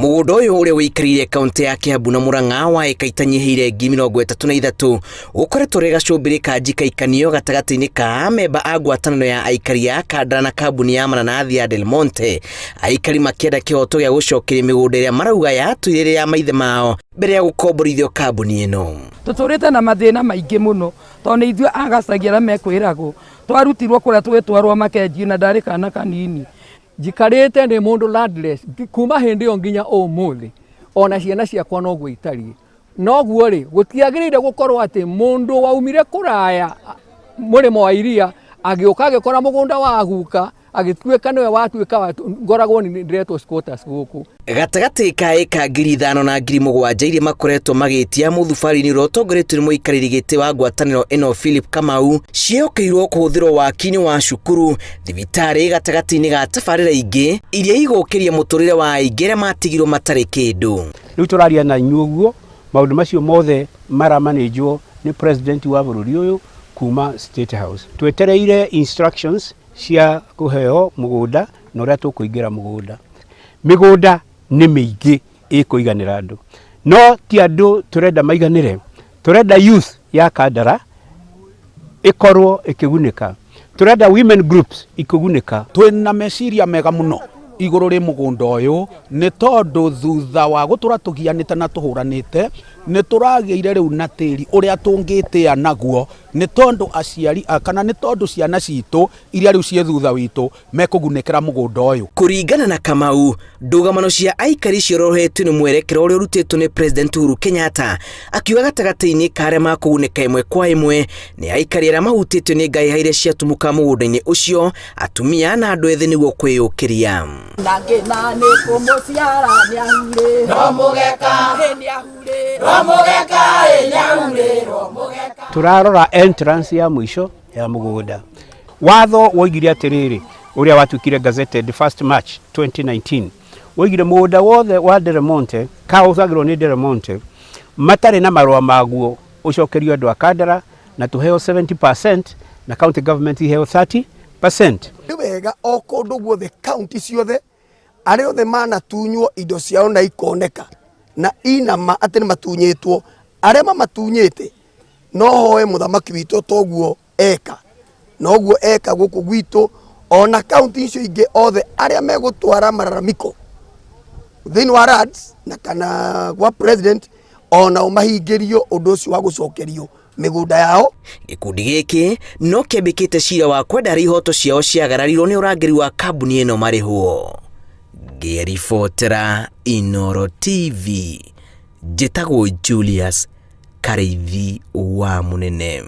Mũgũnda ũyũ ũrĩa ũikarĩire kaunti ya Kiambu na Murang'a wa ĩka itanyihĩire 33,000 ũkoretwo ũrĩ gacũmbĩrĩ ka njikaikanio gatagatĩ-inĩ ka amemba a ngwatanĩro ya aikari a Kandara na kambuni ya mananathi ya Del Monte, aikari makĩenda kĩhoto gĩa gũcokeria mĩgũnda ĩrĩa marauga yatũire ĩrĩ ya maithe mao mbere ya gũkomborithio kambuni ĩno. Tũtũrĩte na mathĩna maingĩ mũno tondũ nĩ ithuĩ agacagia arĩa mekwĩragwo twarutirwo kũrĩa tũgĩtwarwo Makenji na ndarĩ kana kanini. Njikarĩte ndĩ mũndũ landless kuma hĩndĩ ĩyo nginya ũmũthĩ, ona ciana ciakwa noguo itariĩ. Noguo rĩ, gũtiagĩrĩire gũkorwo atĩ mũndũ waumire kũraya mũrĩmo wa iria agĩũka agĩkora mũgũnda wa guka agĩtuĩka nĩwe watuĩka wa ngoragwo ndĩretwo squatters gũkũ. Gatagatĩ ka ĩka 5,000 na 7,000 iria makoretwo magĩtia mũthubarĩ-inĩ ũrĩa ũtongoretio nĩ mũikarĩri gĩtĩ wa ngwatanĩro ĩno Philip Kamau, ciĩhokeirwo kũhũthĩrwo waki-inĩ wa cukuru, thibitarĩ gatagatĩ-inĩ ga tabarĩra ingĩ iria igũkĩria mũtũrĩre wa aingĩ arĩa matigirwo matarĩ kĩndũ. Rĩu tũraria na inyuĩ ũguo, maũndũ macio mothe maramanĩnjwo nĩ president wa bũrũri ũyũ kuma State House. Twetereire instructions cia kũheo mũgũnda na ũrĩa tũkũingĩra mũgũnda. Mĩgũnda nĩ mĩingĩ ĩkũiganĩra andũ, no ti andũ tũrenda maiganĩre, tũrenda youth ya Kandara ĩkorwo ĩkĩgunĩka, tũrenda women groups ikĩgunĩka. Twĩna meciria mega mũno igũrũ rĩ mũgũnda ũyũ nĩ tondũ thutha wa gũtũra tũgianĩte na tũhũranĩte nĩ tũragĩire rĩu na tĩri ũrĩa tũngĩtĩa naguo nĩ tondũ aciari kana nĩ tondũ ciana citũ iria rĩu ciĩ thutha witũ mekũgunĩkĩra mũgũnda ũyũ. Kũringana na Kamau, ndũgamano cia aikari ciorohetio nĩ mwerekera ũrĩa ũrutĩtwo nĩ President Uhuru Kenyatta, akiuga gatagatĩ-inĩ ka arĩa makũgunĩka ĩmwe kwa ĩmwe nĩ aikari arĩa mahutĩtio nĩ ngahĩha iria ciatumũka mũgũnda-inĩ ũcio, atumia na andũ ethĩ nĩguo kwĩyũkĩria. Tũrarora entrance ya mũico ya mũgũnda. Watho woigire atĩrĩrĩ, ũrĩa watuĩkire gazetted 1st March 2019, woigire mũgũnda wothe wa Del Monte ka ũhũthagĩrwo nĩ Del Monte matarĩ na marũa maguo ũcokerio andũ a Kandara na tũheo 70% na county government iheo 30%. Nĩ wega o kũndũ guothe kaunti ciothe arĩa othe manatunywo indo ciao na ikoneka na ina ma atĩ nĩ matunyĩtwo, arĩa mamatunyĩte no hoe mũthamaki witũ toguo eka noguo eka gũkũ gwitũ ona kaunti icio ingĩ othe arĩa megũtwara malalamiko thĩinĩ wa RADS na kana gwa president onao mahingĩrio ũndũ ũcio wa gũcokerio mĩgũnda yao. Gĩkundi gĩkĩ no kĩambĩkĩte cira wa kwenda harĩa ihoto ciao ciagararirwo nĩ ũrangĩri wa kambuni ĩno marĩhwo. Ngĩribotera Inooro TV, njĩtagwo Julius Karĩithi wa Mũnene.